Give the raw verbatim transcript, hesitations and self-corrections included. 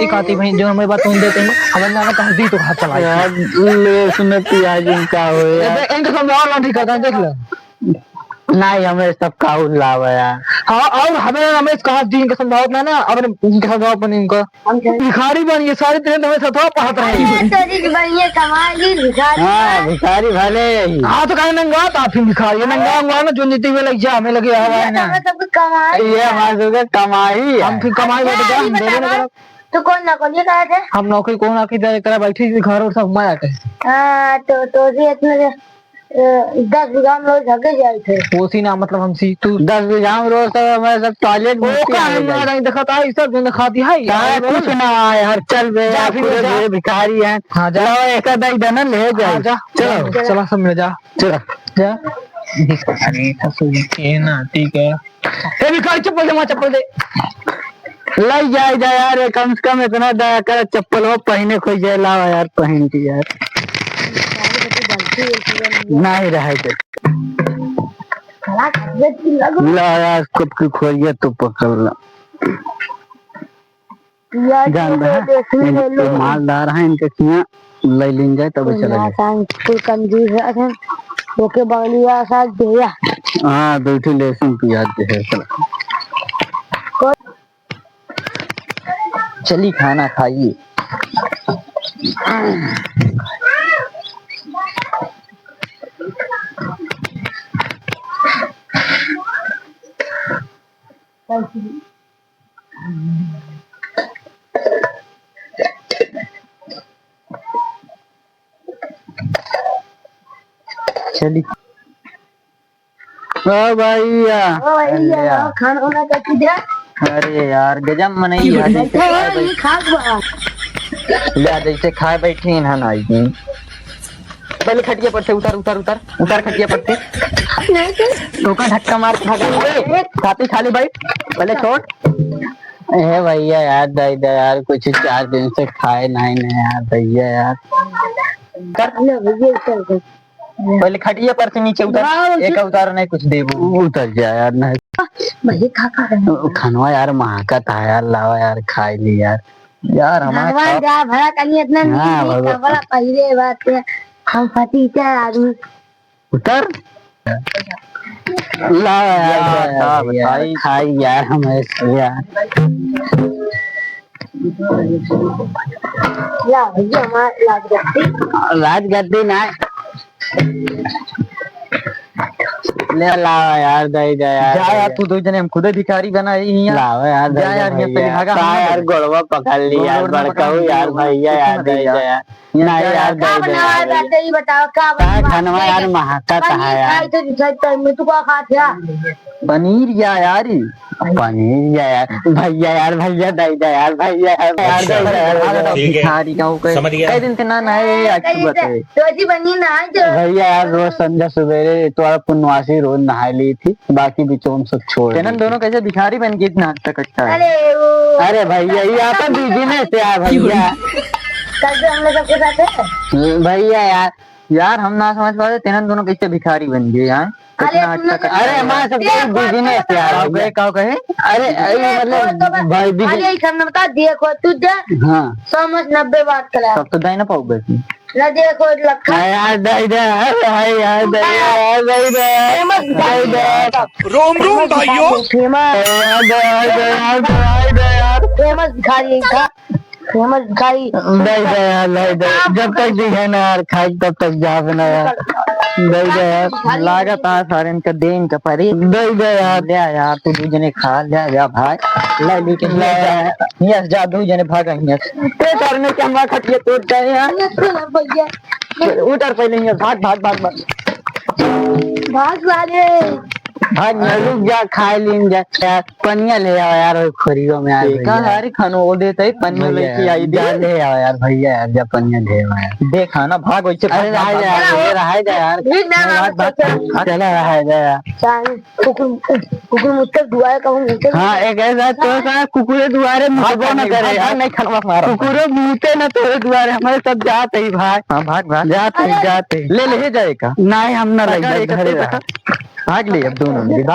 एक आती भाई, जो हमें बात तुम देते हैं, हमें ना कहा दी तो हाथ चला। यार, ले सुने पिया जी, का हो यार? अबे, इनके समझाओ ना, ठीक है, देख ले। नहीं, हमें सब काउल लावा यार। हाँ, और हमें, हमें कहा दी इनके समझाओ ना, ना, अब इनके समझाओ अपन इनका। भिखारी बन गए, सारी तरह हमें सतवा पढ़त रहे। अरे, तोरी के बढ़िया कमाई, भिखारी हाँ, बन। भिखारी भले ही। हाँ, तो कहे नंगा, तो आप ही भिखारी, नंगा, नंगा ना, जो नीति में लग जा, हमें लगे हवा है ना। हमें सब कुछ कमाई ये है। हमारे सब के कमाई है। हम फिर कमाई अच्छा, बैठ गए, ये हम देवे ना बतावा, करब। तू कौन नौकरी करे थे? हम नौकरी कौन आके दे, एकरा बैठी थी घर और सब मैं आके। हाँ, तो, तो जी इतने दे, अ, दस बीघा में रोज हगे जाए थे। ओसी ना, मतलब, हम सी, तू दस बीघा में रोज सब हमारे सब टॉयलेट ओ, मूत का आवे है, जाए। ना, नहीं देखा था, ई सब जो दिखा दिया है, का यार, कुछ ना आए, हर चल बे, जा यार, फिर पूरे जा। बे भिखारी हैं। हाँ, जा। लाओ, एक आधा ही देना, ले हाँ, जाए। जा। चलो। चला, सब मिल जा। चला। जा। भिखारी, ससुर के नाती के। ए, भिखारी, चप्पल दे, वहाँ चप्पल दे। लई जाए जा यार, ये कम से कम इतना दया कर, चप्पल हो पहने खोई जाए, लावा यार, पहन के यार। नहीं रहे दे। ला यार, कब की खोइए तू पकड़ ला। यार, जान रहा है, ये मालदार है, इनके किया ले लीन जाए, तब चला जाए। कुल कंजूस है, ओके बगलिया साथ दिया। हाँ, दो ठो लहसुन पियाज दे है, चला। चली खाना खाई। चली। ओ भैया। ओ भैया, अरे यार। खाना वाना कैसे दे? अरे यार, गजब मनई है, जैसे खाए बैठ-, खास बा। ले, जैसे खाए बैठी इन्हन आई। पहले खटिया पर से उतर, उतर, उतर, उतर खटिया पर से। नहीं तो। तोका धक्का मार के भगा। ए, कापी खाली बैठ, पहले छोड़। ए भैया यार, दे दे यार, कुछ चार दिन से खाए नहीं, नहीं यार, भैया यार। कर। ले भैया, चल, चल। पहले खटिया पर से नीचे उतर। हाँ, उतर। एक उतार नहीं कुछ देबू। उतर जा यार, नहीं। वही खा खा रहे हैं। खानवा यार महका था यार, लावा यार, खाई ली यार। यार, हमारा भगवान खा- दया भला कनी इतना हाँ, नीक भगवान। कपड़ा पहले बात है। हम फटीचा आदमी। उतर। लावा यार, यार, यार, का यार, बताई? खाई यार, हमें यार। या भैया, हमार राजगद्दी। राजगद्दी ना। ले लावा यार, दे दे यार, जा दे यार, दे। तू दो जने हम खुदे भिखारी बना ही हियाँ। लावा यार, दे जा दे यार, हियाँ से भैया। भागा, का हम ना यार, देबे। गोड़वा पकड़ ली यार, गोड़वा ना बड़काऊ पकड़ यार, ली, भैया कुछ यार, ना दे दे दे यार। यार। यहाँ का जा यार, यार, दे का दे बनावा यार, जाते ही बताओ, का का बनावा खानवा यार, जाते? महकत पनीर है यार। खाई तो दिखाई तो मैं तू का खात है? पनीर या यार। पनीर या यार, भैया यार, भैया दे दे यार, भैया यार, भैया दे दे यार। अच्छा, ठीक है। भिखारी का हो गए। समझ गया। कई दिन से ना नहाए, आज कई सुबह दिन से से। तो जी बनी ना आज। भैया यार, रोज संझा सुबेरे तोरा पुनवासी रोज नहाए ली थी, बाकी बीचों में सब छोड़ तेनन दी थी। दोनों कैसे भिखारी बन के इतना हद तक अच्छा है? अरे वो अरे भैया, ये आपन business है यार भैया। कल तो हम लोग सबके साथ है। भैया यार, यार, हम ना समझ पाते, तेनन दोनों कैसे भिखारी बन गए यार? अरे, इतना अच्छा कर अरे, हमारे सब business यार, का कहे, का कहे? अरे, अरे, मतलब, भाई, business। अरे, एक हम बता दिए को, तू दे। हाँ। सौ में से नब्बे बात करा। तब तो दे ना पाओगे। ना दे को लखा। अरे यार, दे दे, अरे भाई यार, दे दे, यार, दे दे, दे दे। रोम रोम भाइयों। Famous। अरे यार, दे, यार, दे, यार, दे, यार, दे, यार। Famous भिखारी का। Famous भिखारी। दे दे यार, दे दे। जब तक जी है ना यार, खाई तब तक जाबे ना यार। दे दे यार। लागत आ सारे इनका दे इनका परी। दे दे यार। ले यार, तू दू जने खा, ले जा भाई। ले लेके ले जा। Yes, जा, दू जने भाग, yes। ते सारे ने क्या माँ खटिया तोड़ जाए यार। भैया। उतर पहले, yes, भाग, भाग, भाग, भाग। भाग सारे। भाग ना, रुक जा, खाए लीन जा। पनिया ले आवा यार, ओई खोरियो में यार, देखा भैया। यार, खानो वो देते ही पनिया भैया लेके यार, आई जा दे। ले आवा यार, भैया यार, जा पनिया ले आवा यार। देखा ना, भाग वैसे अरे भाग, रहा भाग, जा भाग। यार, रहा जा यार। ठीक ना, भाग, भाग, भाग, भाग। चला रहा जा यार। चाहे कुकुर, कुकुर मुत्ते दुआरे का मुत्ते। हाँ, एक ऐसा तो हाँ। सा कुकुरे दुआरे भाग, मुतबो भाग, न करे भाग, यार। भाग, नहीं खाना मारो। कुकुरे मुते न तोरे दुआरे, हमारे सब जात ही भाई। हाँ, भाग, भाग। जात ही, अरे। जात ही। ले, ले जाए का? नहीं, हम ना ले पकड़, जाए, एक घरे पकड़। रहा। भाग ले अब दोनों मिल के।